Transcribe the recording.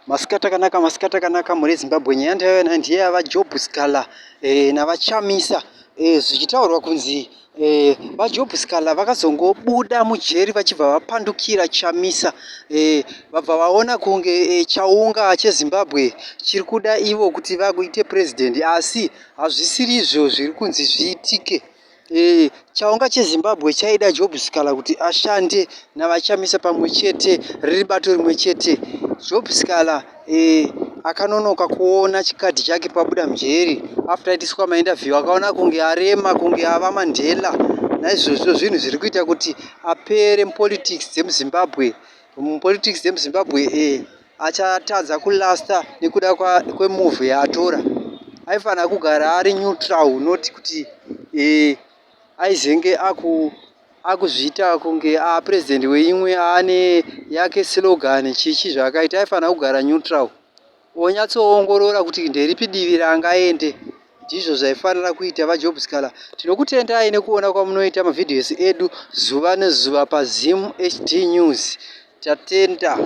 Masikati akanaka, masikati akanaka mhuri yeZimbabwe. Nyaya yandauya nayo ndiye yavaJob Sikhala naVaChamisa zvichitaurwa kunzi VaJob Sikhala vakazongobuda mujeri vachibva vapandukira Chamisa vabva vaona kunge chaunga cheZimbabwe chiri kuda ivo kuti vaite president asi hazvisirizvo zviri kunzi zviitike. Chaunga cheZimbabwe chaida Job Sikhala kuti ashande naVaChamisa pamwe chete riri bato rimwe chete. Job Sikhala akanonoka kuona chikadhi chake pabuda mujeri after aitiswa mainterview akaona kunge arema kunge ava Mandela. Naizvozvo zvinhu zviri kuita kuti apere mupolitics dzemuZimbabwe. Mupolitics dzemuZimbabwe achatadza kulasta nekuda kwemove yaatora. Aifanira kugara ari neutral not kuti aizenge akuzviita kunge apresident weimwe aane yake slogan chichi zvaakaita. Aifanira kugara neutral onyatsoongorora kuti nderipi divi raangaende. Ndizvo zvaifanira kuita vaJob Sikhala. Tinokutendai nekuona kwamunoita mavhidhios edu zuva nezuva paZim HD News. Tatenda.